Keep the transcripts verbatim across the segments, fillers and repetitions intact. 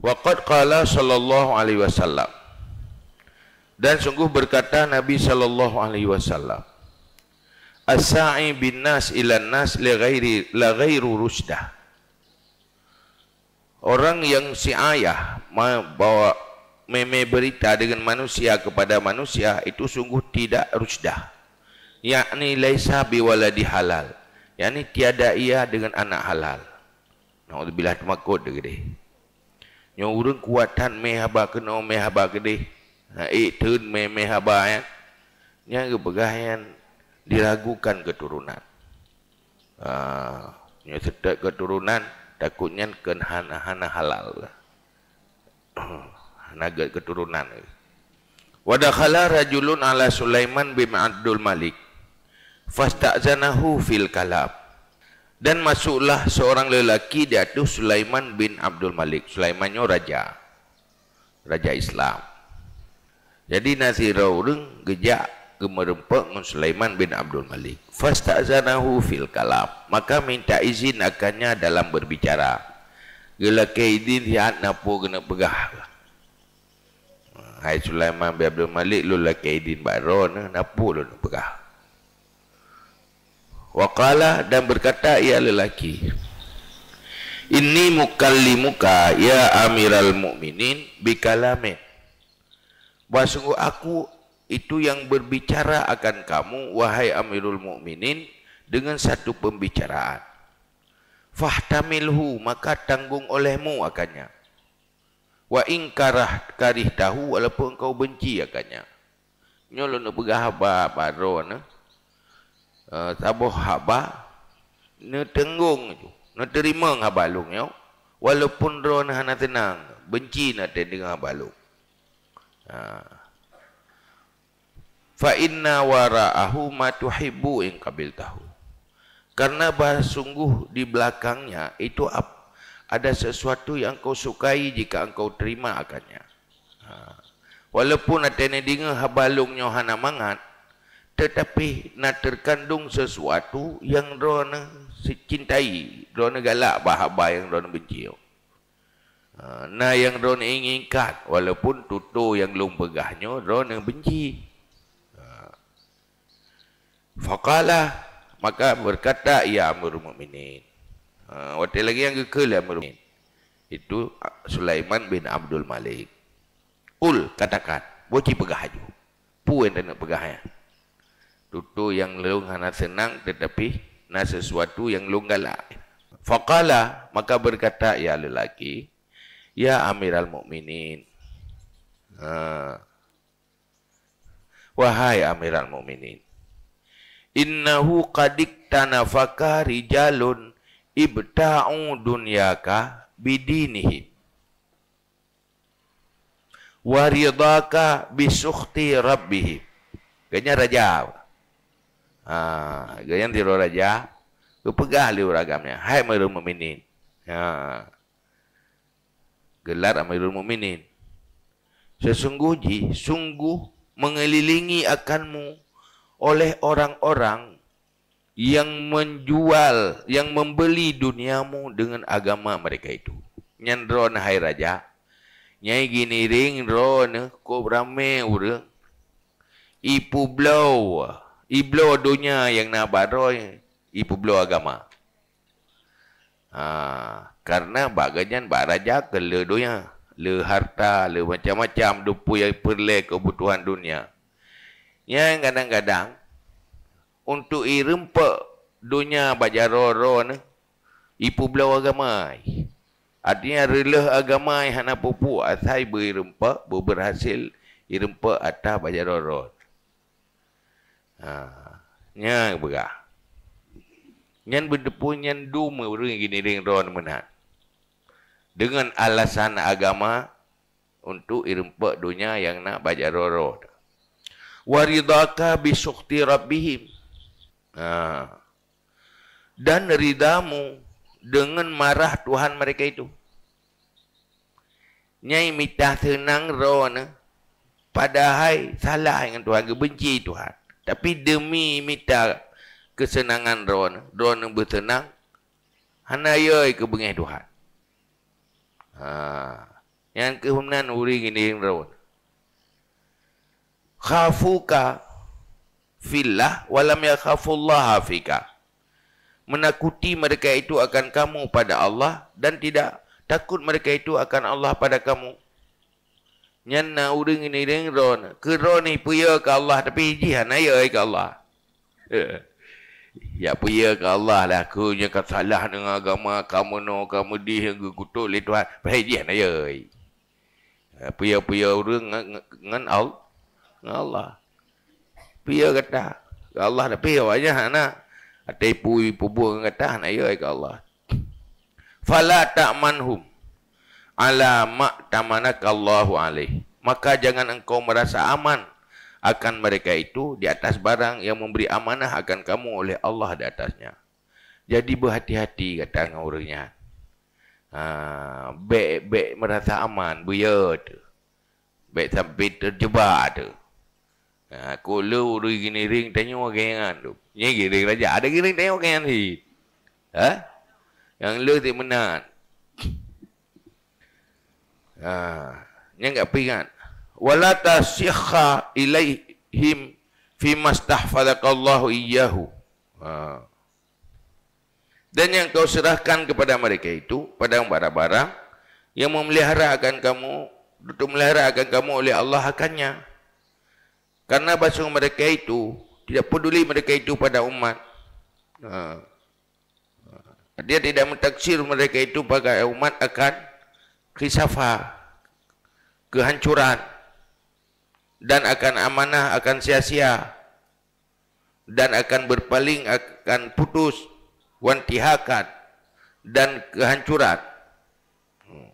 Wa qad qala sallallahu alaihi wasallam. Dan sungguh berkata Nabi sallallahu alaihi wasallam, "As-sa'i bin nas ilan nas li ghairi, la ghairu rusdah." Orang yang si'ayah ma-, bawa meme berita dengan manusia kepada manusia, itu sungguh tidak rusdah. Yakni laisa biwaladi halal. Yakni tiada ia dengan anak halal. Naudzubillah, teumakot deh. Nyoe ureuëng kuatan mé haba keunoe, mé haba keudeh. Ha, ék teun mé, mé haba nyan. Nyang geupeugah nyan diragukan keuturonan. Ah, nyoe seutôt keuturonan, takot nyan keu hana, hana halal. Hana gét keuturonan. Wa dakhala rajulun ala Sulaiman bin Abdul Malik, fasta'zanahu fil kalam. Dan masuklah seorang lelaki di ateueh Sulaiman bin Abdul Malik. Sulaiman nyoe raja. Raja Islam. Jadi, na sidroe ureuëng geujak geumeureumpok ngon Sulaiman bin Abdul Malik. Fasta'zanahu fil kalam. Maka minta izin akannya dalam berbicara. Geulakée idin siat na peue keuneuk peugah. "Hai Sulaiman bin Abdul Malik, lôn lakée idin bak droeneuh, na peue lôn peugah." Wa qala, dan berkata ia lelaki, "Inni mukallimuka ya Amiral Mukminin bikalamin." Bahwa sungguh aku itu yang berbicara akan kamu, wahai Amirul Mukminin, dengan satu pembicaraan. Fahtamilhu, maka tanggung olehmu akannya. Wa in karah, karihtahu, walaupun engkau benci akannya. Nyoe lôn peugah haba bak droeneuh, eh, saboh haba, neuteunggong ju, neuteurimong haba lôn nyoe, walaupun droeneuh hana seunang, benci na teudeungoe haba lôn. Ha. Fa inna wara'ahu ma tuhibbu in qabiltahu. Karena bah sungguh di belakangnya itu ap-, ada sesuatu yang engkau sukai jika engkau terima akannya. Ha. Walaupun até neudeungoe haba lôn nyoe hana mangat, tetapi na terkandung sesuatu yang droeneuh cintai, droeneuh galak bak haba nyang droeneuh benci nyoe. Ha, na nyang droeneuh inginkan, walaupun tutoe nyang lôn peugah nyoe droeneuh benci. Ha. Faqala, maka berkata ia Amirul Mukminin. Ha, watée lagée nyang geukheun lé Amirul Mukminin. Itu Sulaiman bin Abdul Malik. Qul, katakan, boh ci peugah aju. Peue nyang taneuk peugah nyan? Tutoe nyang lôn hana seunang, tetapi na sesuatu nyang lôn galak. Faqala, maka berkata ia lelaki, "Ya Amiral Mukminin." Ha. "Wahai Amiral Mukminin, innahu qad iktanafaka rijalun ibta'u dunyaka bidinihim. Wa ridhaka bi sukhti rabbihim." Gobnyan raja. Ha, gobnyan sidroe raja, geupeugah lé ureuëng agam nyan, "Hai Amirul Mukminin." Ha. Gelar Amirul Mukminin. "Sesungguh jih, sungguh mengelilingi akanmu oleh orang-orang yang menjual, yang membeli duniamu dengan agama mereka itu." Nyan droeneuh hai raja, nyang giniring droeneuh kôb ramé ureuëng. Ipeubloe, ibloe donya nyang na bak droe, ipeubloe agama. Ha, karena bak gobnyan bak raja keu le donya, le harta, le macam-macam, dum peue nyang peureulée keubutuhan donya. Nyang kadang-kadang untuk ireumpok donya bak jaroe droeneuh, ipeubloe agama. Artinya, reuloh agama hana pupuk asai beu ireumpok, beu berhasil ireumpok atra bak jaroe droe. Ha, nyan peugah. Nyan beuteupeue nyan dum ureuëng giniring droeneuh meunan. Dengan alasan agama untuk ireumpok donya nyang na bak jaroe droe. "Wa ridhaka bi sukhti rabbihim." Ha. Dan ridamu dengan marah Tuhan mereka itu. Nyang mita seunang droeneuh, padahai salah ngon Tuhan, geubenci Tuhan. Tapi demi mita keuseunangan droeneuh, droeneuh beuseunang, hana yö keu beungéh Tuhan. Ha. Nyan keuh meunan ureuëng ngieng droe. Khafuka fillah wa lam yakhafullaha fika. Menakuti mereka itu akan kamu pada Allah dan tidak takut mereka itu akan Allah pada kamu. Nyan na ureuëng ngieng droe. Keu droe ni peue keu Allah, tapi jih hana yö keu Allah. Ya peue keu Allah lah, keu nyang ka salah deungon agama, ka meunoe, ka meudih nyang geukutôk lé Tuhan, padahai jih hana yö. Peue-peue ureuëng ngon, ngon, ngon Al-, ngon Allah. Peue gata? Keu Allah tapi awaknyan hana. Até pui peubuet ngon gata hana yö keu Allah. Fala ta'manhum ala ma'tamanakallahu alaih. Maka jangan engkau merasa aman akan mereka itu di atas barang yang memberi amanah akan kamu oleh Allah di atasnya. Jadi, beuhati-hati gata ngon ureuëng nyan. Ha, bék, bék meurasa aman, beuyö teuh. Bék sampai teujeubak teuh. Ha, keu lheueh ureuëng giring tanyoe lagée nyan teuh. Nyan giring raja, ada giring tanyoe lagée nyan cit. Ha? Nyang lheueh cit meunan. Ha, nyan ka peuingat. Wala tasikha ilaihim fima stahfadzakallahu iyyahu. Ha. Dan yang kau serahkan kepada mereka itu, pada barang-barang yang memelihara akan kamu, untuk memelihara akan kamu oleh Allah akannya. Karena bahasa mereka itu, tidak peduli mereka itu pada umat. Ha. Dia tidak mentaksir mereka itu pada umat akan khisafa, kehancuran, dan akan amanah akan sia-sia, dan akan berpaling akan putus, wantihakan, dan kehancuran. Hmm.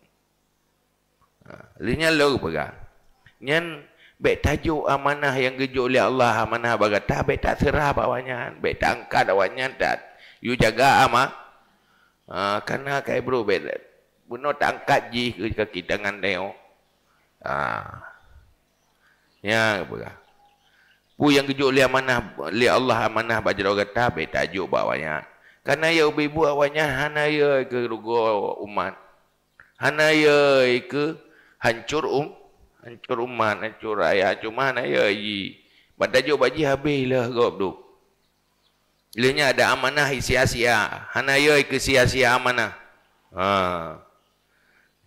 Ha, lheueh nyan lôn peugah. Nyan bék tajok amanah nyang geujok lé Allah, amanah bak gata, bék taseurah bak awaknyan, bék taangkat awaknyan that. Yue jaga ama-, ha, kana kai brok bék bunoe taangkat jih keu kaki tangan tanyoe. Ha. Nyan peugah. Peue nyang geujok lé amanah, lé Allah amanah bak jaroe gata, bék tajok bak awaknyan. Kana yö ubé buet awaknyan hana yö keu rugoe umat. Hana yö keu hancor um-, hancor umat, hancor rakyat, cuma hana yö jih. Ban tajok bak jih habéh lheueh gob dum. Lheueh nyan ada amanah sia-sia, hana yö keu sia-sia amanah. Ha.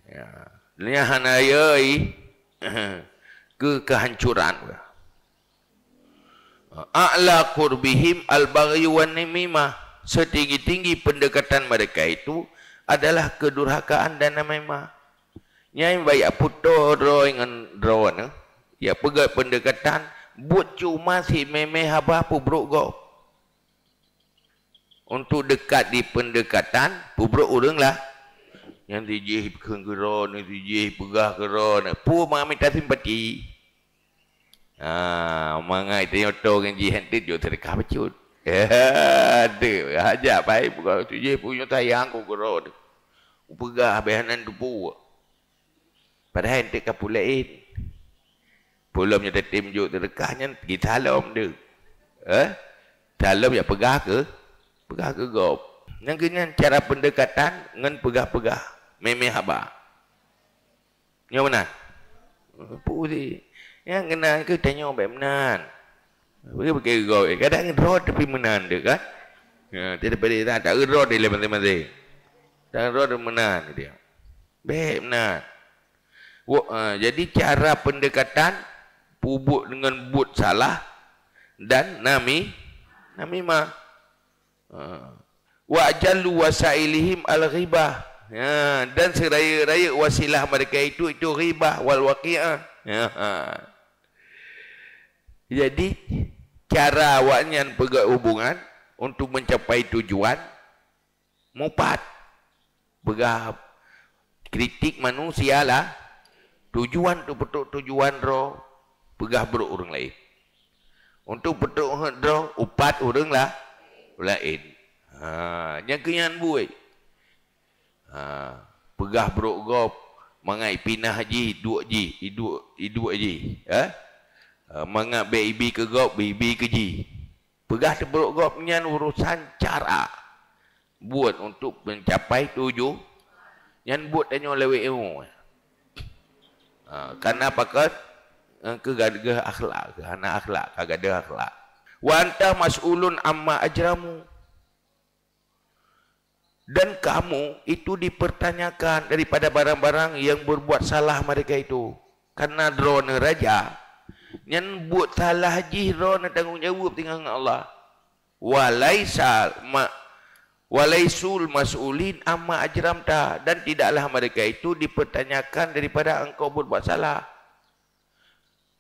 Ya. Lheueh nyan hana yö keu kehancuran. A'la qurbihim al-baghyu wan namimah. Setinggi-tinggi pendekatan mereka itu adalah kedurhakaan dan namimah. Nyang baik puto droe ngon droeneuh, ya peugöt pendekatan, buet cuma si mémé haba peubrok gob. Untuk dekat di pendekatan, peubrok ureuëng lah. Nyang sijih kheun keu droeneuh, sijih peugah keu droeneuh. Peue mangat mita simpati. Ha, mangat tanyoe toe ngon jih hantom jok seudeukah bacut. Hantom, hajat pai peugah sijih punyueng sayang keu droeneuh. Peugah habéh hana teupeu. Padahai enteuk ka peue laén. Peulom nyoe tatem jok seudeukah nyan geusalom deuh. Eh? Salom ya peugah keu, peugah keu gob. Nyang keu nyan cara pendekatan ngon peugah-peugah. Mémé haba. Nyoe meunan. Peue sih? Nyang keunan keu tanyoe bék meunan. Bagi-bagi gob. Kadang rot tapi meunan deuh kan? Ya, tidak boleh tak, tak rot di masing-masing. Tak rot meunan dia. Bék meunan. Wo-, eh, jadi cara pendekatan peubuet dengan buet salah dan nami-, namimah. Eh. Wa ajallu wasailihim al-ghibah. Ya, dan seurayeuk-rayeuk wasilah mereka itu, itu ghibah wal waqiah. Ya, ha. Jadi, cara awaknyan peugöt hubungan untuk mencapai tujuan, mupat. Peugah kritik manusia lah. Tujuan tu peutrok tujuan droe, peugah brok ureuëng laén. Untuk peutrok heuet droe, upat ureuëng lah, laén. Ha, nyang keu nyan buet. Ha, peugah brok gob, mangat ipinah jih, iduek jih, iduek, iduek jih. Eh? Ha, mangat bék ibi keu gob, ibi keu jih. Peugah teubrok gob nyan urusan cara. Buet untuk mencapai tuju-, nyan buet tanyoe lewat ilmu. Ha, karena pakon? Keu gadoh akhlak, keu hana akhlak, ka gadoh akhlak. Wa anta mas'ulun amma ajramu. Dan kamu itu dipertanyakan daripada barang-barang yang berbuat salah mereka itu. Karena droeneuh raja, nyan buet salah jih droeneuh tanggong jaweueb tinggai ngon Allah. Walaisa ma-, walaisul mas'ulin amma ajramta, dan tidaklah mereka itu dipertanyakan daripada engkau berbuat salah.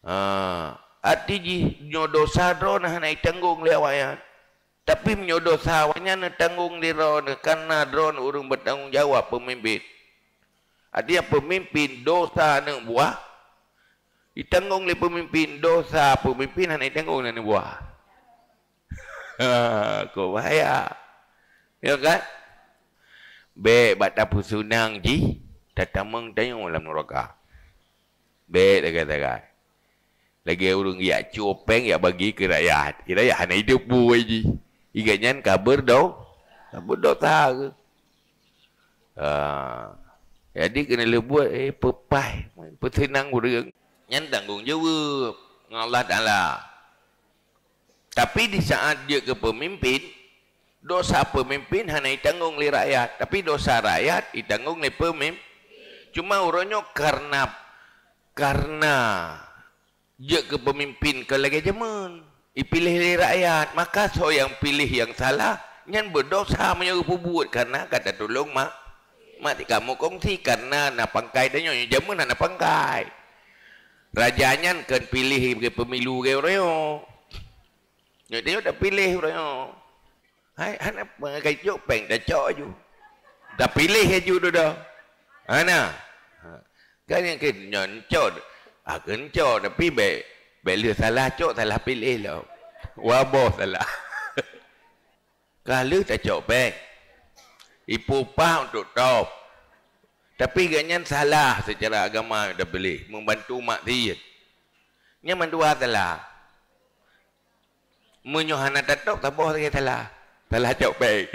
Ha, arti jih, nyoe dosa droeneuh hana jitanggong lé awaknyan. Tapi meunyoe dosa awaknyan neutanggong lé droeneuh, karena droeneuh ureuëng bertanggung jawab, peumimpin. Artinya peumimpin dosa aneuk buah, jitanggong lé peumimpin, dosa peumimpin hana jitanggong lé aneuk buah. Ha, kok bahaya. Ya kan? Bék bak tapeuseunang jih, tatamong tanyoe lam nuraka. Bék sagai-sagai. Lagée ureuëng jak cue péng jak bagi keu rakyat. Kira rakyat hana jiteupeue jih. Iga nyan ka beurdo-, ka beurdosa keuh. Ha. Jadi keuneuk leubuet, eh, peupaih, peuseunang ureuëng. Nyan tanggong jaweueb ngon Allah Taala. Tapi di saat jeuet keu peumimpin, dosa peumimpin hana jitanggong lé rakyat, tapi dosa rakyat jitanggong lé peumim-, cuma uroe nyoe karna, karna jeuet keu peumimpin kon lagée jameun, jipiléh lé rakyat, maka soe nyang piléh nyang salah, nyan beurdosa meunyoe geupeubuet, karna ka tatulông ma-, mati kamoe kongsi, karna na pangkai tanyoe, jameun hana pangkai. Raja nyan kon piléh lagée pemilu lagée uroe nyoe. Nyoe tanyoe tapiléh uroe nyoe. Hai, hana peureulée cok péng, tacok aju. Tapiléh aju dudoe. Hana. Ha. Kan nyang keu nyoe cok. Ah, keu cok, tapi bék, bék lheueh salah cok, salah piléh lom. Waboh salah. Ka lheueh tacok péng. Ipupah untuk top. Tapi gobnyan salah secara agama tapiléh, membantu maksiat. Nyan mandua salah. Meunyoe hana tatôb, saboh lagée salah. Salah cok péng.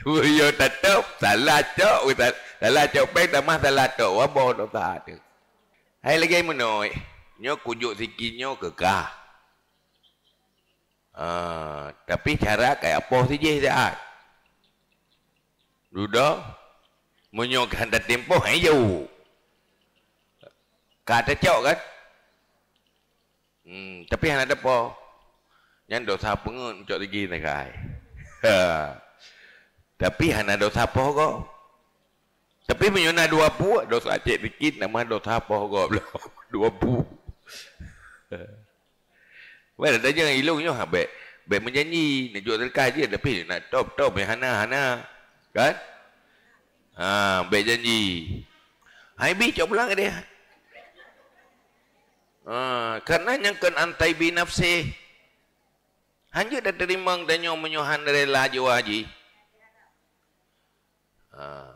Meunyoe tatôb, salah cok, salah cok péng, tamah salah tôb. Waboh dosa teuh. Hai lagée meunoe, nyoe kujok sikin nyoe keu kah. Ah, tapi cara kaya poh sijih siat. Dudoe, meunyoe ka hana tatem poh, hai jaweueb. Ka tacok kan? Hmm, tapi hana tapoh. Nyan dosa peungeuet mencok ligi sagai. Tapi hana dosa poh gob. Tapi meunyoe na dua pue, dosa cek sikit, nama dosa poh gob lom. Dua pue. Weh, dah tanya ilong nyoh, ha, bék, bék meujanji, nak jok sedekah jih, tapi nak tôb, tôb, hana, hana. Kan? Ha, bék janji. Hai bi cok pulang dia. Ha, karena nyang kon an taibi nafsih. Hanjeuet tateurimong tanyoe meunyoe han rela jiwa jih. Ha.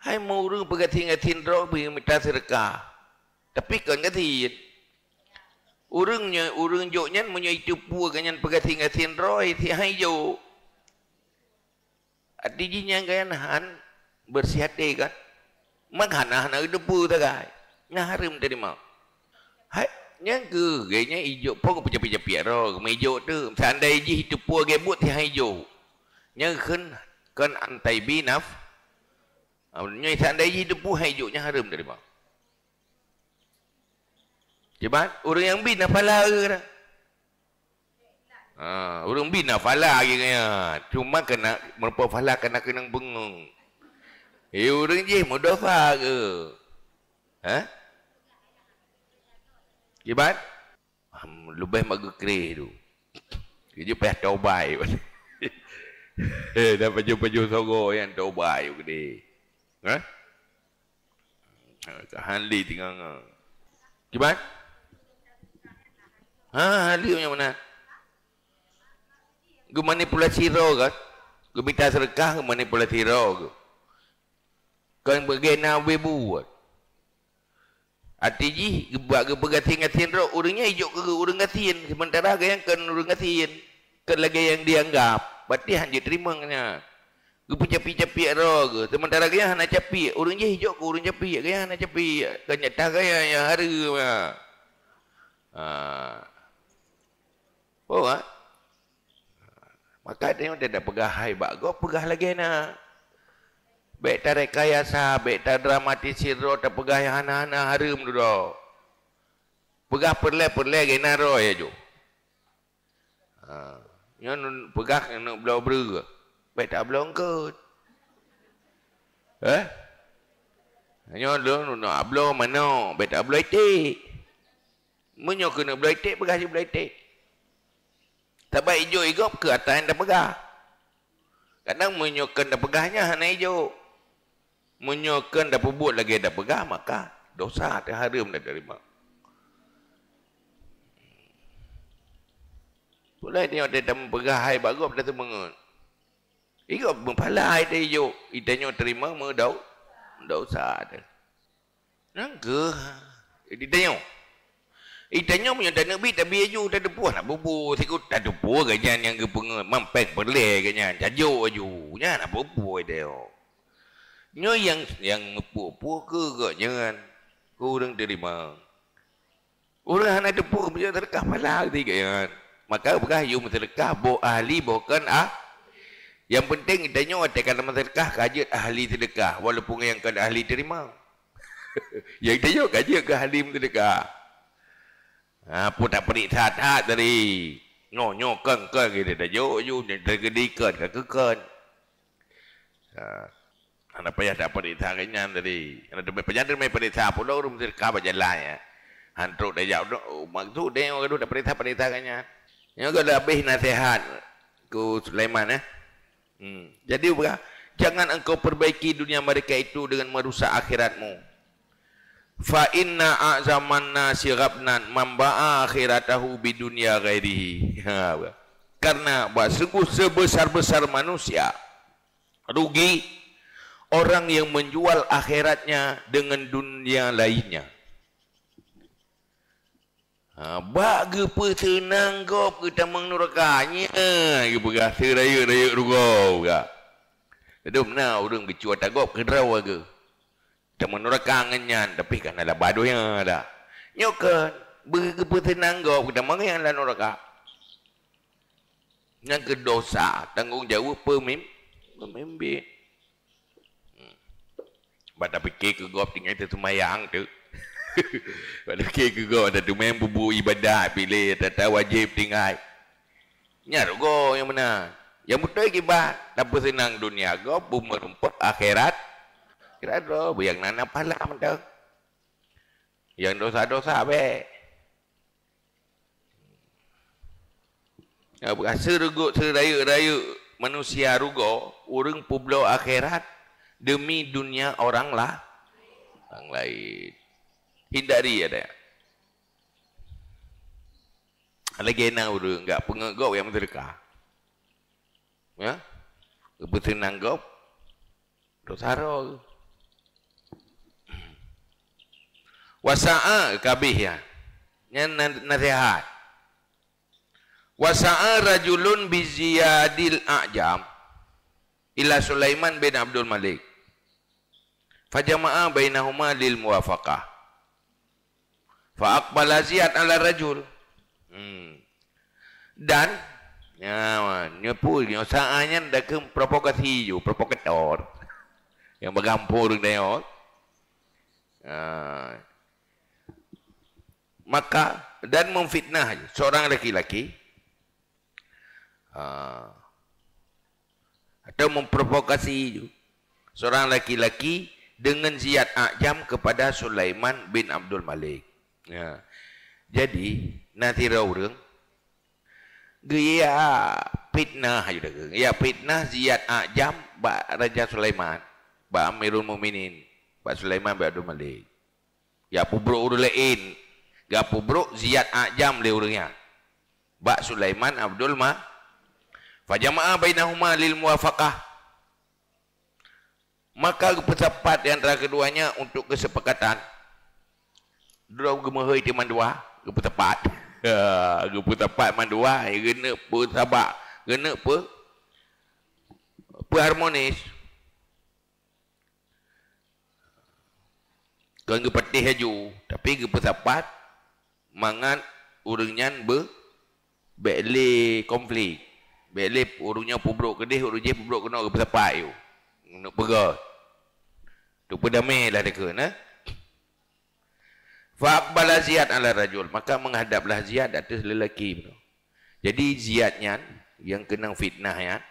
Hai meu ureuëng peugasien-gasien droe beu mita seudeukah. Tapi kon gasien. Ureuëng nyoe, ureuëng jok nyan meunyoe jiteupeue gobnyan peugasien-gasien droe, si hai jok. Arti jih nyan kan han beureusiah até kan? Maka hana, hana geuteupeue sagai. Nyan hareuem teurimong. Hai, nyang keu lagée nyan ijok po geupeucapiek-capiek droe, geumeuijok teuh. Seandai jih jiteupeue lagée buet si hai jok. Nyang kheun kon an taibi naf-, nyoe seandai jih jiteupeue hai jok, nyan hareuem teurimong. Kiban, ureuëng nyang bi na phala ureuëng. Ha, ureuëng bi na phala lagée nyan. Cuma keuneuk meurumpok phala keuneuk keunong beungoh. Eh, ureuëng jih meudosa keuh. Ha? Kiban? Ah, leubeh mak geukreh tu. Keu jih payah tobai. Eh, dan pajoh-pajoh sogo nyang tobai geude. Ha? Ha, ka hali tinggal ngon. Kiban? Ha, hali nyang mana? Geumanipulasi droe kan? Geumita seudeukah, geumanipulasi droe geuh. Kon bagaimana buet. Arti jih, geuba-, geupeugasien-gasien droe, ureuëng nyan ijok keu ureuëng gasien, sementara gobnyan kon ureuëng gasien, kon lagée nyang dianggap, berarti han jiteurimong nyan. Geupeucapiek-capiek droe geuh. Seumeuntara geuh nyan hana capiek. Ureuëng jih jok keu ureuëng capiek. Geuh nyan hana capiek. Kan nyata geuh nyan nyang hareuem. Ha. Oh, ha? Maka tanyoe tapeugah hai bak gob, peugah lagée na. Bék tarekayasa, bék tadramatisir droe tapeugah nyang hana-hana hareuem droe. Peugah peureulée-peureulée geuh na droe ya ju. Ha, nyoe nun peugah neuk bloe breueh. Bék tabloe eungkot. Eh? Nyoe lôn neuk bloe manok, bék tabloe iték. Meunyoe keuneuk bloe iték, peugah jih bloe iték. Sabab ijok igob keu atra nyang tapeugah. Kadang meunyoe kön tapeugah nyan hana ijok. Meunyoe kön tapeubuet lagée tapeugah, maka dosa teuhareuem dan teurimong. Pulai nyoe watée tameupeugah hai bak gob dan teumeungeut. Igob meuphala hai teu ijok, itanyoe teurimong meudau-, dosa teu. Nyan keuh. Jadi tanyoe. Itanyoe meunyoe taneuk bi, tabi aju, tateupeue, hana peue-peue, sikut tateupeue gobnyan nyang geupeungeut, mampéng peureulée gobnyan, tajok aju. Nyan hana peue-peue tanyoe. Nyoe nyang, nyang meupeue-peue keu gobnyan, keu ureuëng teurimong. Ureuëng hana teupeue, meunyoe seudeukah phala geuti gobnyan. Maka peugah yue meuseudeukah boh ahli, boh kon ah. Nyang peunteng tanyoe watée ka meuseudeukah ka jeuet ahli seudeukah, walaupun nyang kon ahli teurimong. Nyang tanyoe ka jeuet keu ahli meuseudeukah. Ha, peue tapeuriksa that tadi. Nyoe, nyoe kon, kon geuti tajok aju, nyoe teukeudi kon, ka keu kon. Ha. Hana payah tapeuriksa gobnyan tadi. Hana teumé, pajan teumé peuriksa pulo ureuëng meuseudeukah bak jalan, ya. Han trok tajak, oh, maksud tanyoe gadoh tapeuriksa-peuriksa gobnyan. Nyoe ka habéh naseuhat keu Sulaiman, eh. Hmm. Jadi, peugah, "Jangan engkau perbaiki dunia mereka itu dengan merusak akhiratmu. Fa inna a'zaman nasi ghabnan man ba'a akhiratahu bidunya ghairihi." Ha, peugah. Karena bah sungguh sebesar-besar manusia rugi orang yang menjual akhiratnya dengan dunia lainnya. Ha, bak geupeuseunang gob geutamong nuraka, nyan geupeugah seurayeuk-rayeuk rugoe, peugah. Teuma na ureuëng geucue ata gob keudroe geuh. Tamong nuraka ngon nyan, tapi ka na laba donya dah. Nyoe kon, beu-, geupeuseunang gob geutamong nyan lam nuraka. Nyang keu dosa, tanggong jaweueb peumim-, peumimpin. Hmm. Bah tapike keu gob tinggai teuseumayang teuk. Bah tapike keu gob, ata teumé bubu ibadat, piléh, ata-ata wajéb tinggai. Nyan rugoe nyang meunan. Nyang beutôi kiban, tapeuseunang donya gob, beumeurumpok akhirat. Akhirat droe, beu nyang na, na pahala mantong. Nyang dosa-dosa bék. Ya, beurasa rugoe seurayeuk-rayeuk manusia rugoe, ureuëng peubloe akhirat demi dunia orang lah, orang lain. Hindari ada. Lagée na ureuëng gak peungeut gob nyang meuseudeukah. Ya? Geupeuseunang gob. Dosa roh. Wasa'a kabih ya. Nyan na-, nasihat. Wasa'a rajulun bi ziyadil a'jam ila Sulaiman bin Abdul Malik. Fajama'a bainahuma lil muwafaqah. Fa aqbala Ziyad ala rajul. Hmm. Dan, ya, nyoe pun, nyoe saat nyan dah keu provokasi ju, provokator. Nyang bagampông ureuëng tanyoe. Ha. Maka, dan memfitnah seorang laki-laki. Ha. Atau memprovokasi seorang laki-laki dengan Ziyad A'jam kepada Sulaiman bin Abdul Malik. Ya. Jadi, na sidroe ureuëng geuyue fitnah, geuyue fitnah Ziyad A'jam bak Raja Sulaiman, bak Amirul Mukminin, bak Sulaiman bin Abdul Malik. Geupeubrok ureuëng laén, geupeubrok Ziyad A'jam lé ureuëng nyan bak Sulaiman Abdul Ma-, fajama'a bainahuma lil muwafaqah. Maka geupeusapat di antara keduanya untuk kesepakatan. Droe geumeuhôi teuma dua, geupeusapat. Geupeusapat mandua, geuneuk peusabak, geuneuk peu-, Peuharmonis. Kon geupatéh laju, tapi geupeusapat mangat ureuëng nyan beu-, bék lé konflik. Bék lé ureuëng nyoe peubrok keudeh, ureuëng jéh peubrok keunoe, geupeusapat yôh. Neuk peugah. Teupeudamé lah deukeuh, nah. Fa aqbala Ziyad ala rajul, maka menghadaplah Ziyad ateueh lelaki tu. Jadi Ziyad nyan, nyang keunong fitnah nyan,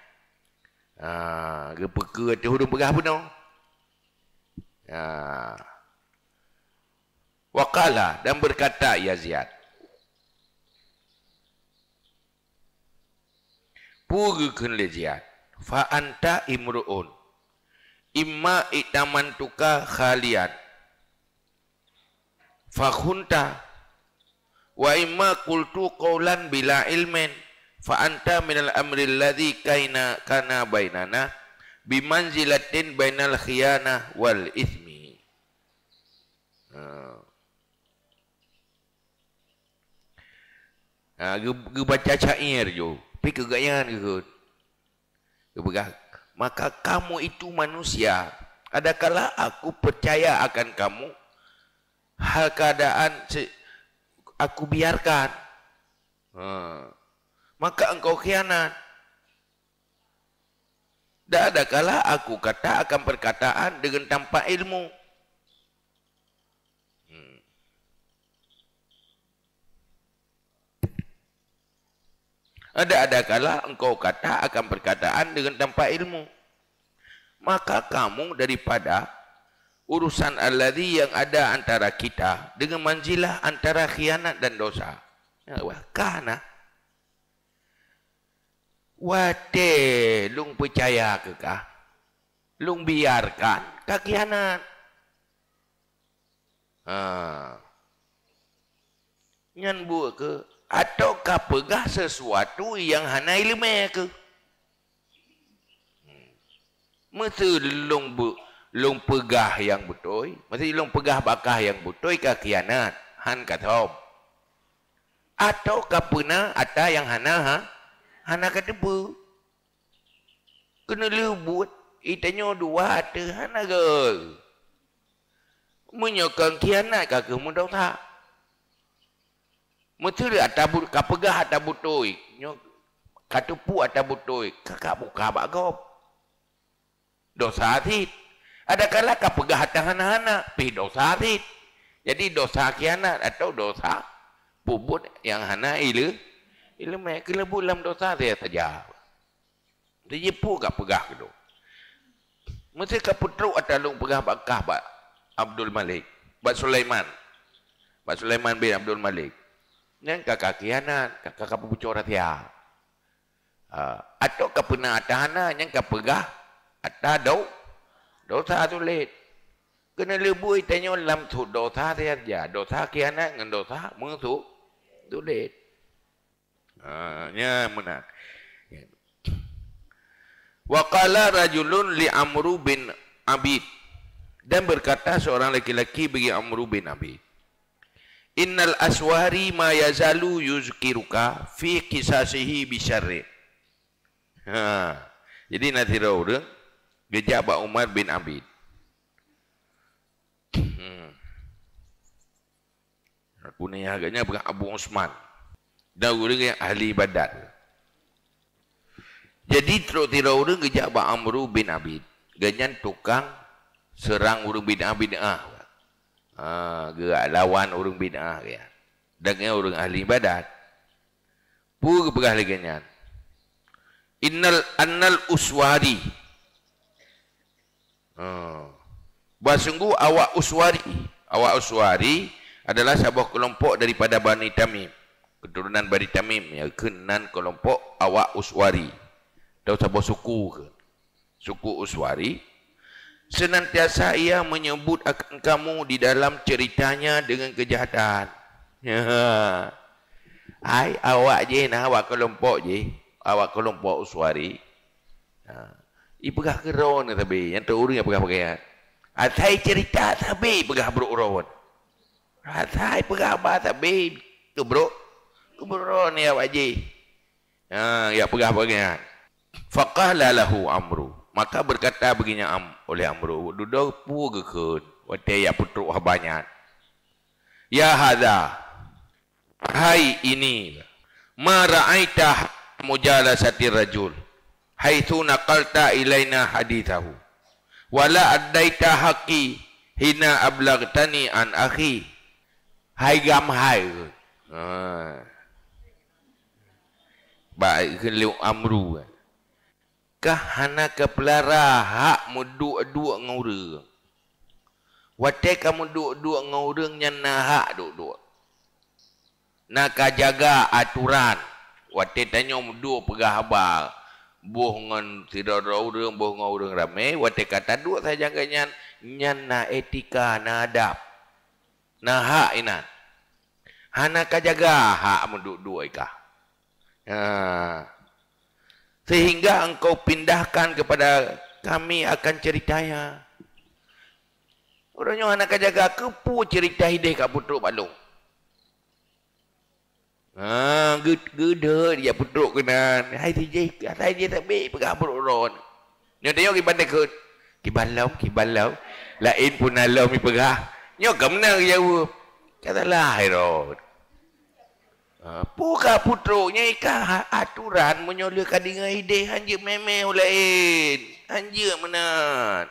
ha, geupeukeue ateueh ureuëng peugah bunoe. Ha. Wa qala, dan berkata ia Ziyad. Peue geukheun lé Ziyad, "Fa anta imru'un, imma i'tamantuka khalian, fa khunta, wa imma qultu qaulan bila ilmin, fa anta minal amri alladzi kaina, kana bainana, bimanzilatin bainal khiyanah wal itsmi." Ha. Ha, geu-, geubaca syair ju. Tapi keu gobnyan geukheun. Geupeugah, "Maka kamu itu manusia. Adakala aku percaya akan kamu, hal keadaan se-, aku biarkan. Ha. Maka engkau khianat. Dan adakala aku kata akan perkataan dengan tanpa ilmu." Hmm. Ada-ada kala engkau kata akan perkataan dengan tanpa ilmu. Maka kamu daripada urusan alladzi yang ada antara kita dengan manzilah antara khianat dan dosa. Ya, wah, kana. Watée lôn peucaya keu kah, lôn biarkan ka khianat. Ha. Nyan buet keuh, atau ka peugah sesuatu nyang hana ileumé keuh. Meuseu lôn beu-, lôn peugah nyang beutôi, meuseu lôn peugah bak kah nyang beutôi ka khianat, han ka thom. Atau ka peuna ata nyang hana, ha, hana ka teupeue. Keuneulheueh buet, geutanyoe dua ateueh hana geu. Meunyoe kon khianat ka kheueh meudosa. Meuseu ata bu-, ka peugah ata beutôi, nyoe ka teupeue ata beutôi, ka, ka buka bak gob. Dosa cit. Adakala ka peugah ata hana-hana, pih dosa cit. Jadi dosa khianat atau dosa peubuet nyang hana ile-, ileumé, keuneulheueh buet lam dosa saja. Di jih peue ka peugah keu lôn. Meuseu ka peutrok ata lôn peugah bak kah bak Abdul Malik, bak Sulaiman. Bak Sulaiman bin Abdul Malik. Nyan ka, ka khianat, ka, ka, ka peubucor rahsia. Ha, atau ka peuna ata hana, nyan ka peugah ata do-, dosa tuléh. Keuneulheueh buet tanyoe lam su-, dosa saja, dosa khianat ngon dosa meusu-, tuléh. Ha, nyan meunan. Wa qala rajulun li Amru bin Abid. Dan berkata seorang laki-laki bagi Amru bin Abid, "Innal aswari ma yazalu yuzkiruka fi qisasihi bisyarri." Ha. Jadi na sidroe ureuëng geujak bak Umar bin Abid. Hmm. Kunyah geuhnyan peugah Abu Usman. Dan ureuëng nyang ahli ibadat. Jadi, trok sidroe ureuëng geujak bak Amru bin Abid. Geuhnyan tukang seurang ureuëng bid'ah-bid'ah. Ha, geujak lawan ureuëng bid'ah geuhnyan. Dan geuhnyan ureuëng ahli ibadat. Peue geupeugah lagée nyan? Innal, annal uswari. Ha. Bah sungguh awak uswari. Awak uswari adalah saboh keulompok daripada Bani Tamim. Keuturonan Bani Tamim, nyang keunan keulompok awak uswari. Atau saboh suku keuh. Suku Uswari, senantiasa ia menyebut akan kamu di dalam ceritanya dengan kejahatan. Hai, awak jih na, awak keulompok jih, awak keulompok Uswari. Ha. Ipeugah keu droe nyan sabe, nyang teu ureuëng nyang peugah-peugah nyan. Asai cerita sabe ipeugah brok droe. Asai peugah haba sabe keu brok, keu brok droe nyan awak jih. Ha, ya peugah bagian. Faqala lahu Amru. Maka berkata baginda Am-, oleh Amru, dudoe peue geukheun watée jak peutrok haba nyan, "Ya hadza, hai ini, ma ra'aita mujalasati rajul haitsu naqalta ilaina haditsahu, wa la addaita haqqi hina ablaghtani an akhi." Hai gam hai. Ha. Bak kheun lé Amru. Kah hana kapeulara hak meuduek-duek ngon ureuëng. Watée ka meuduek-duek ngon ureuëng nyan na hak duek-duek. Na kajaga atoran. Watée tanyoe meuduek peugah haba, boh ngon sidroe-droe ureuëng, boh ngon ureuëng ramé, watée ka taduek sajan geuh nyan, nyan na etika, na adab. Na hak inan. Hana kajaga hak meuduek-duek ikah. Ha. Sehingga engkau pindahkan kepada kami akan ceritanya. Ureuëng nyoe hana kajaga, keupeue cerita ideh ka peutrok bak lôn. Ha, geu-, geudeuet jak peutrok keunan. Hai si jih, asai jih sabé peugah peutrok droe. Nyoe tanyoe kiban takheun. Kiban lom, kiban lom. Laén pun na lom ipeugah. Nyoe ka meunan geujaweueb. Ka salah hai droe. Ha, peue ka peutrok nyan ka ha-, atoran meunyoe lheueh ka deungoe ideh hanjeuet mé-mé u laén. Hanjeuet meunan.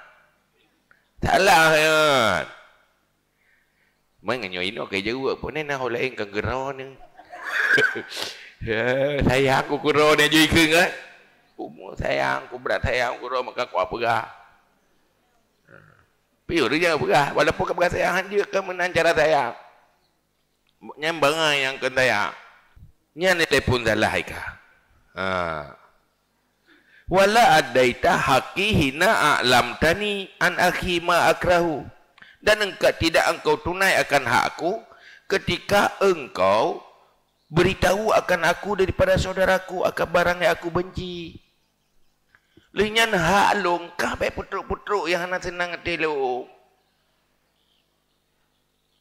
Salah nyan. Meunan nyoe inoe ka jaweueb, pun na ho laén ka geuro ni. Ya, sayang ku kuro ni jui keu ngat. Umur sayang ku, berat sayang ku kuro maka ku peugah. Piôh tu jangan peugah, walaupun ka peugah sayang hanjeuet ka meunan cara sayang. Nyan bangai nyang keu sayang. Nyan telepon salah ika. Ha. Wala adaita haqqi hina a'lamtani an akhi ma akrahu. Dan engkau tidak engkau tunai akan hakku ketika engkau beritahu akan aku daripada saudaraku akan barang yang aku benci. Lheueh nyan hak lôn kah bék peutrok-peutrok nyang hana seunang até lôn.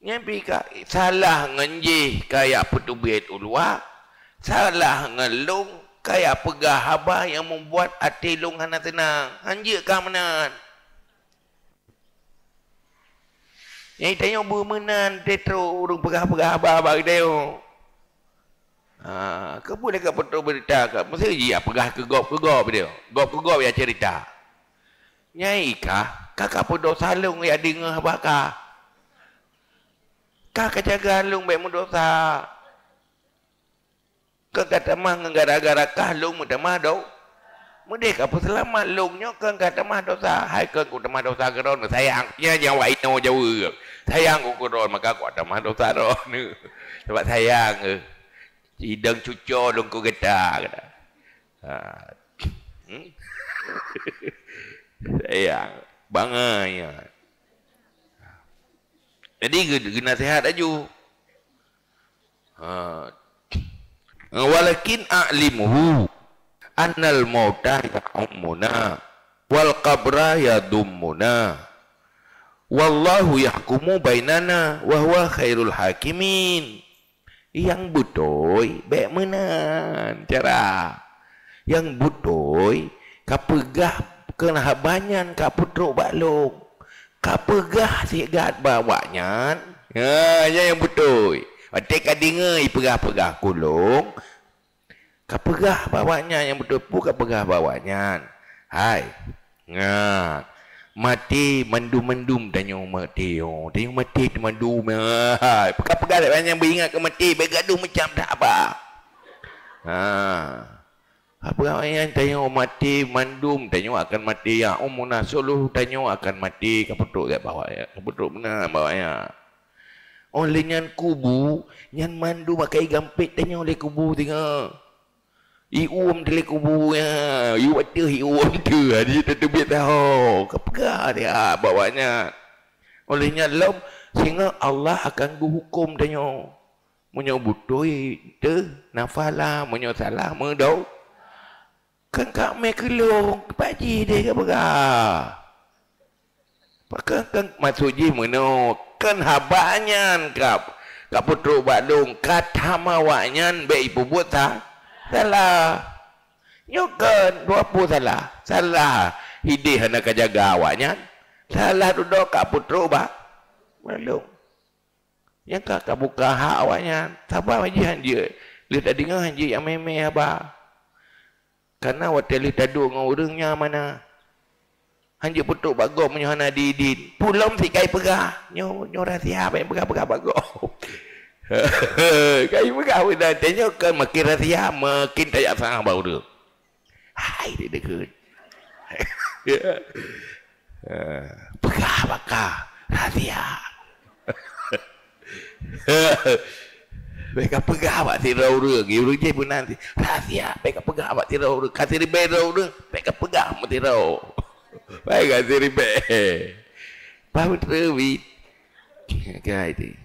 Nyan pih ka salah ngon jih kaya peuteubiet u luwa, salah ngon lôn kaya peugah haba nyang membuat até lôn hana seunang. Hanjeuet ka meunan. Nyang tanyoe beumeunan teutrok ureuëng peugah-peugah haba-haba geutanyoe. Ha, keupeue lé ka peutrok beurita ka? Meusti jih peugah keu gob, keu gob dia. Gob keu gob ya cerita. Nyai ka, ka ka peudosa lôn ya deungoe haba ka. Ka ka jaga lôn bék meudosa. Keu ka tamah ngon gara-gara kah lôn meutamah do. Meudeh ka peuseulamat lôn nyoe keu ka tamah dosa. Hai keu ku tamah dosa keu droeneuh sayang. Nyan nyang wak inoe jaweueb. Sayang ku keu droeneuh maka ku tamah dosa droeneuh. Sabab sayang keu. Sidang cuco lôn ku gata kata. Ha. Hmm? Sayang. Bangai nyan. Jadi geu-, geunasihat laju. Ha. Walakin a'limhu annal mauta ya'ummuna wal qabra yadummuna. Wallahu yahkumu bainana wa huwa khairul hakimin. Nyang beutôi bék meunan cara. Nyang beutôi ka peugah keu haba nyan ka peutrok bak lôn. Ka peugah sigat bak awaknyan, ha, nyan nyang beutôi. Watée ka deungoe ipeugah-peugah keu lôn, ka peugah bak awaknyan nyang beutôi peue ka peugah bak awaknyan. Hai, nyan, maté mandum-mandum tanyoe maté nyoe. Tanyoe maté teumandum, hai. Peugah-peugah lé awaknyan beuingat keu maté, bék gadoh meucam that haba. Ha. Apa nyan tanyoe maté mandum, tanyoe akan maté, ya ummuna seluruh tanyoe akan maté, ka peutrok gét bahwa ya, ka peutrok meunan bahwa ya. Óh lheueh nyan kubu, nyan mandum akai gampét tanyoe lé kubu singoh. Iuem lé kubu ya, iuem ateueh iuem teuh, di teubiet taho, ka peugah dia bahwa nyan. Óh lheueh nyan lom, singoh Allah akan geuhuköm tanyoe. Meunyoe beutôi teuh nafala, meunyoe salah meudo-, kan ka mé keulong, pat jih deh ka peugah. Pakon kan maksud jih meunoe, kan haba nyan ka, ka peutrok bak lôn, ka tham awaknyan bék ipeubuet sa-, salah. Nyoe kon dua ploh salah. Salah. Hideh hana ka jaga awaknyan. Salah dudoe ka peutrok ba-, balong. Nyang ka, ka buka hak awaknyan. Saba jih hanjeuet. Lheueh tadeungoe hanjeuet nyang mé-mé haba. Kareuna watée lheueh taduek ngon ureuëng nyan mana. Hanjeuet peutrok bak gob meunyoe hana diidin. Peue lom sit kai peugah. Nyoe, nyoe rahsia, bék peugah-peugah bak gob. Kai peugah meunan, tanyoe kan makin rahsia, makin tajak sangah bak ureuëng. Hai, deukeue. Ya. Eh, peugah bak ka, rahsia. Bék ka peugah bak sidroe ureuëng, ureuëng jih meunan, rahsia, bék ka peugah bak sidroe ureuëng, ka siribée droe ureuëng, bék ka peugah bak sidroe. Bék ka siribée. Paham beutôi, Wit? Ka itu.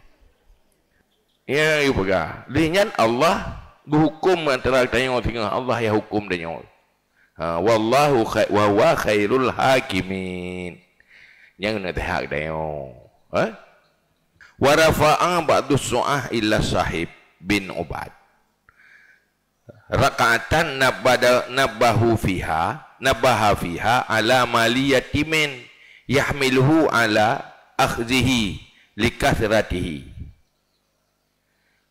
Ya, geupeugah. Lheueh nyan Allah geuhuköm antara tanyoe singoh, Allah nyang huköm tanyoe. Ha, wallahu khai-, wa huwa khairul hakimin. Nyang na teuhak tanyoe. Ha? Wa rafa'a ba'du su'ah ila Sahib bin Ubad. Raka'atan nabada-, nabahu fiha, nabaha fiha ala mali yatimin yahmiluhu ala akhzihi likathratihi.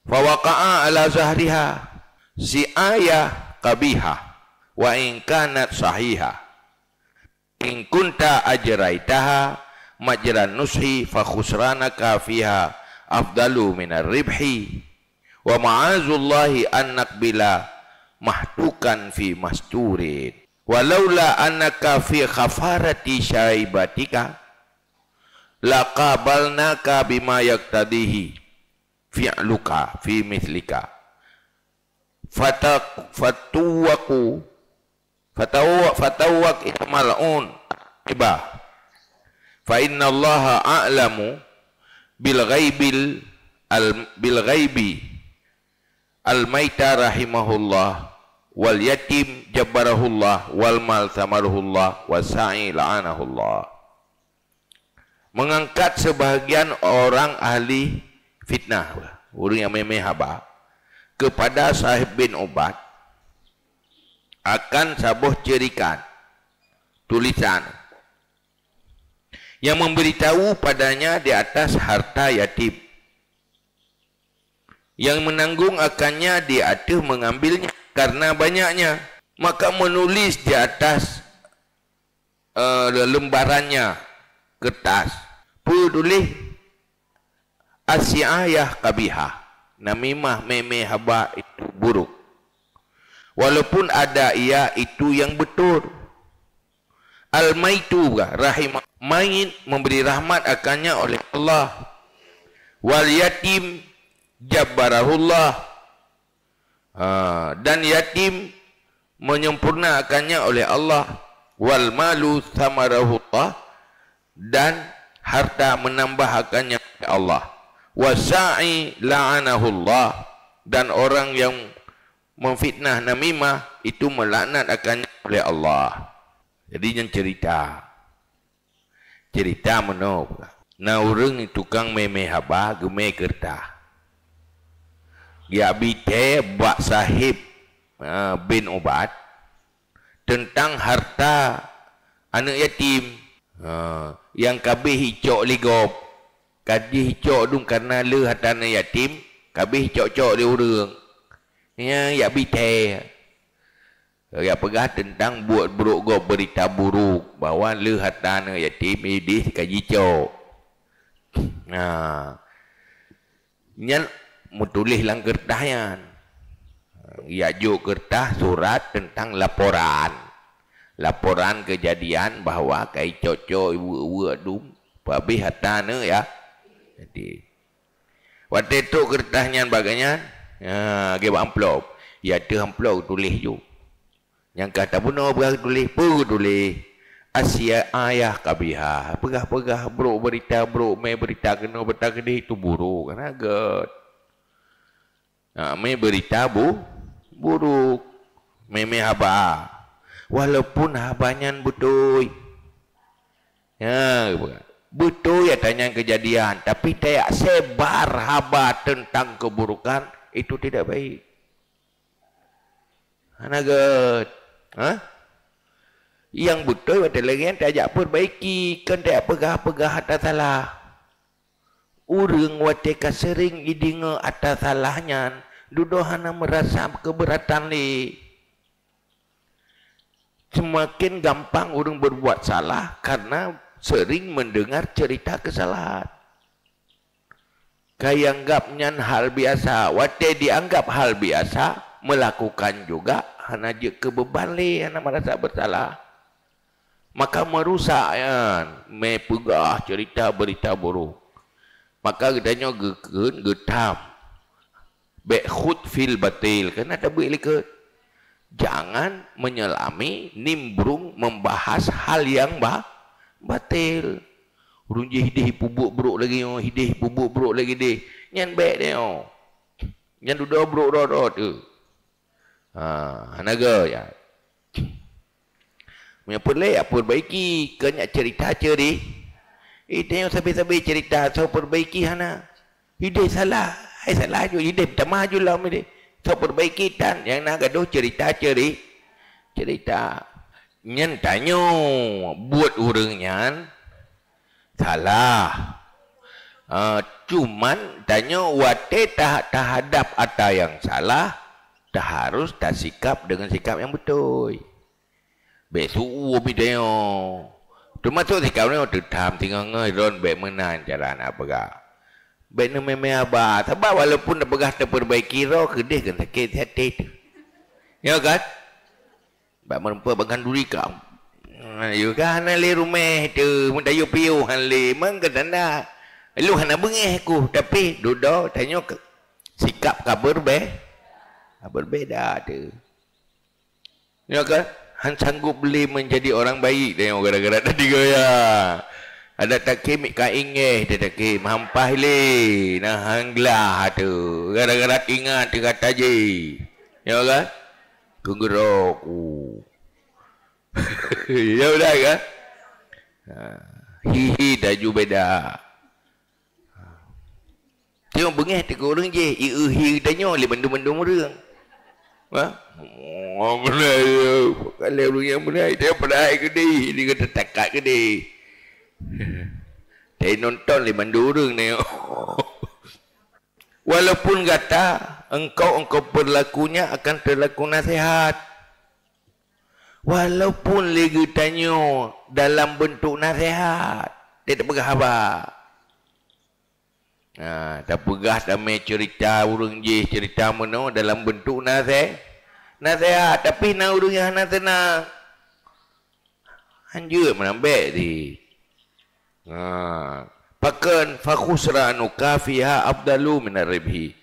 Fawaqa'a ala zahriha si'ayah qabihah wa in kanat sahihah. In kunta ajraitaha majran nushi fa khusranaka fiha afdalu minar ribhi. Wa ma'azullahi an naqbila mahtukan fi masturin. Walaula annaka fi khafarati syaibatika laqabalnaka bima yaqtadihi fi'luka fi mithlika. Fataq-, fatuwaku, fatawwa-, fatawwak ya mal'un iba. Fa innallaha a'lamu bil ghaibil al-, bil ghaibi al maita rahimahullah wal yatim jabbarahullah wal mal samarahullah was sa'i la'anahullah. Mengangkat sebahagian orang ahli fitnah, ureuëng nyang mé-mé haba, kepada Sahib bin Ubad akan saboh ceurikan, tulisan, yang memberitahu padanya di atas harta yatim, yang menanggung akannya di ateueh mengambilnya karena banyaknya, maka menulis di atas, eh, lembarannya, kertas, peue tuléh, "As-si'ayah qabihah, namimah, mé-mé haba itu buruk. Walaupun ada ia itu yang betul." Al-maitu rahimah, mayit memberi rahmat akannya oleh Allah. Wal yatim jabbarahullah. Ha, dan yatim menyempurna akannya oleh Allah. Wal malu samarahullah, dan harta menambah akannya oleh Allah. Wasa'i la'anahullah, dan orang yang memfitnah namimah itu melaknat akannya oleh Allah. Jadi nyan cerita. Cerita meunoe pula. Na ureuëng tukang mé-mé haba geumé keureuta. Geujak bi thée bak Sahib, ha, bin Ubad teuntang harta aneuëk yatim. Ha, nyang ka abéh icok lé gob. Ka jih icok dum kareuna le harta aneuëk yatim, ka abéh icok-cok lé ureuëng. Nyan jak bi thée. Jak peugah teuntang buet brok gob, beurita buruk, bahwa le harta aneuëk yatim ideh ka jicok. Nah, nyan meutuléh lam keureutas nyan. Jak jok keureutas surat teuntang laporan. Laporan keujadian bahwa ka icok-cok, iweuek-weuek dum, peuabéh harta aneuëk ya. Jadi, watée trok keureutas nyan bak gobnyan, ha, geubak amplop. Di ateueh amplop geutuléh ju. Nyang ka tabunoe peugah geutuléh, peue geutuléh? As-si'ayah qabihah. Peugah-peugah brok beurita, brok mé beurita keunoe beurita keudeh itu buruk, hana gét. Ha, mé beurita bu-, buruk. Mé-mé haba. Walaupun haba nyan beutôi. Ya, beutôi ata nyan keujadian, tapi tajak sebar haba teuntang keuburukan, itu tidak baik. Hana gét. Ha? Nyang beutôi watée lagée nyan tajak peurbaiki, kon tajak peugah-peugah ata salah. Ureuëng watée ka seuring jideungoe ata salah nyan, dudoe hana meurasa keubeuratan lé. Seumaken gampang ureuëng beurbuat salah kareuna seuring meudeungar ceurita keusalahan. Ka ianggab nyan hal biasa. Watée jianggab hal biasa, meulakukan juga hana jeuet keu beuban lé, hana meurasa beusalah. Maka meurusak nyan, meupeugah ceurita beurita buruk. Maka geutanyoe geukheun geutam. Bék khud fil batil, keunan tabeuet likot. Jangan menyelami, nimbrung, membahas hal yang ba-, batil. Ureuëng jih deh peubuet brok lagée nyoe, hideh peubuet brok lagée deh. Nyan bék deh nyoe. Nyan dudoe brok rot-rot tu. Ha, hana geu ya. Meunyoe peureulée, ya peurbaiki, keu nyak ceurita ceuri. Ih, tanyoe sabe-sabe ceurita, soe peurbaiki hana. Ideh salah, hai salah ju, ideh tamah ju lom ideh. Soe peurbaiki tan, nyang na gadoh ceurita ceuri. Ceurita. Nyan tanyoe buet ureuëng nyan salah. Ah, cuman tanyoe watée ta-, tahadab ata nyang salah, taharus tasikap deungon sikap nyang beutôi. Bék su-uem tanyoe. Teumasok sikap nyoe teutam singoh-ngoh droen bék meunan cara na peugah. Bék neumé-mé haba, sabab walaupun tapeugah tapeurbaiki droe keudeh kon sakét até teuh. Ya kan? Bak meureumpok bak khanduri ka. Yôh ka hana lé ruméh teuh, meutayue piôh han lé, meukeue tanda. Lôn hana beungéh ku, tapi dudoe tanyoe ke-, sikap ka beurbe-, ka berbeda teuh. Ya kan? Han sanggup lé menjadi orang baik tanyoe gara-gara tadi gaya. Ada takim ka inggéh teuh takim, hampah lé, nah han glah teuh, gara-gara ingat teuh kata jih. Ya kan? Keugeurok ku. Ya udah kan? Ha. Hihi taju beda. Tengok beungéh teuka ureuëng jih, i-, ihi tanyoe lé bandum-bandum ureuëng. Ha? Oh, beuna ya. Kalau ureuëng nyang beuna, dia padahai keudeh, dia kata takat keudeh. Tapi nonton lé bandum ureuëng tengok. Walaupun gata, engkau, engkau perlakunya akan terlaku nasihat. Walaupun lé geutanyoe dalam bentuk nasihat, dia tak peugah haba. Ha, tapeugah tamé cerita ureuëng jih, cerita meunoe dalam bentuk nase-, nasihat. Tapi na ureuëng nyang hana seunang. Hanjeuet meunambek di. Ha, pakon fakhusranuka fiha afdalu minar ribhi.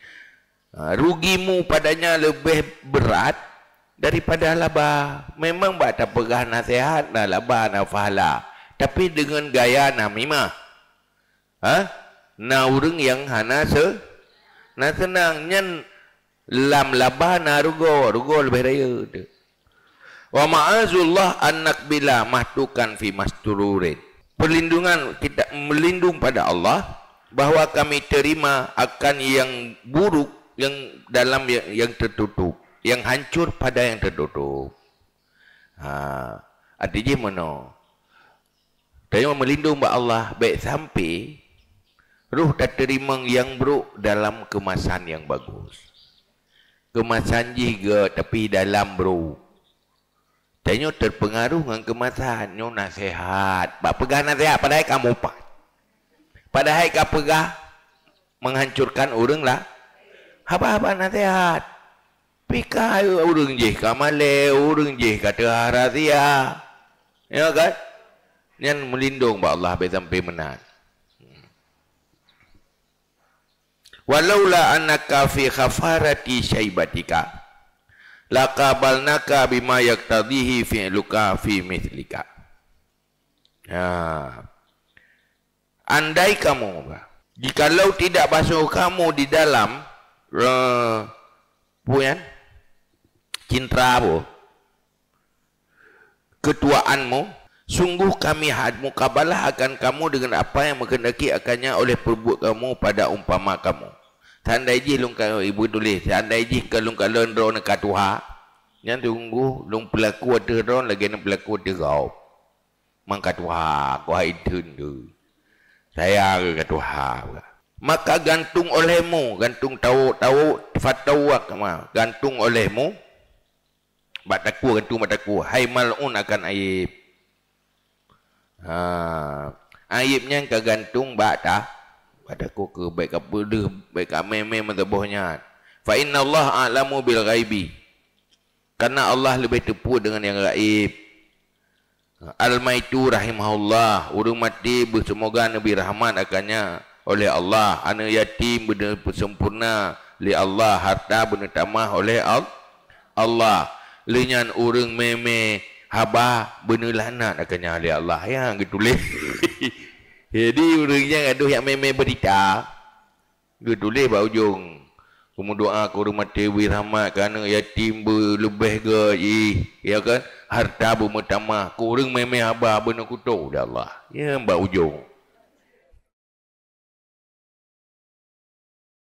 Ha, rugimu padanya lebih berat daripada laba. Memang bak tapeugah nasihat na laba na pahala, tapi dengan gaya namimah. Ha? Na ureuëng nyang hana se-, na seunang nyan lam laba na rugoe, rugoe leubeh rayeuk teuh. Wa ma'azullah an nakbila mahtukan fi mastururin. Perlindungan kita melindung pada Allah bahwa kami terima akan yang buruk yang dalam yang, yang tertutup, yang hancur pada yang tertutup. Ha, arti jih meunoe. Tanyoe meulindong bak Allah, bék sampai roh tateurimong nyang brok dalam keumasan nyang bagus. Keumasan jih gét, tapi dalam brok. Tanyoe teupeungaruh ngon keumasan, nyoe naseuhat. Bak peugah naseuhat, padahai ka mupat. Padahai ka peugah menghancurkan ureuëng lah. Haba-haba naseuhat. Pih ka ureuëng jih ka malée, ureuëng jih ka teuhara sia. Ya kan? Nyan meulindong bak Allah, bék sampai meunan. Walaula annaka fi khafarati syaibatika, laqabalnaka bima yaqtadhihi fi'luka fi mithlika. Ya. Andai kamu, jikalau tidak basuh kamu di dalam, eh, apa nyan? Cintra apa? Ketuaanmu, sungguh kami had mukabalah akan kamu dengan apa yang menghendaki akannya oleh perbuat kamu pada umpama kamu. Seandai jih lôn ka, ibu tulis, seandai jih ka lôn kalon droeneuh ka tuha, Nyan sungguh lôn peulaku ateueh droe lagée na peulaku ateueh gob. Mang ka tuha, goh hai theun tu. Saya ke ka tuha. Maka gantung olehmu, gantung tawak-tawak, fatawak ma, gantung olehmu. Bak takue, gantung bak takue. Hai mal'un akan aib. Ha, aib nyan ka gantung bak ta-, bak takue keu bék ka peudeuh, bék ka mé-mé meusaboh nyan. Fa innallaha a'lamu bil ghaibi. Karena Allah leubeh teupeu deungon nyang gaib. Al-maitu rahimahullah, ureuëng maté beuseumoga neubri rahmat akannya oleh Allah. Aneuëk yatim beuneupeusempurna lé Allah, harta beuneutamah oleh Al-, Allah. Lheueh nyan ureuëng mé-mé haba beuneulanat akannya lé Allah. Ya, geutuléh. Jadi, ureuëng nyang gadôh nyang mé-mé beurita, geutuléh bak ujong. Kumeudoa keu ureuëng maté bri rahmat, keu aneuëk yatim beuleubeh gét jih, ya kan? Harta beumeutamah, keu ureuëng mé-mé haba beuneukuto lé Allah. Ya, bak ujong.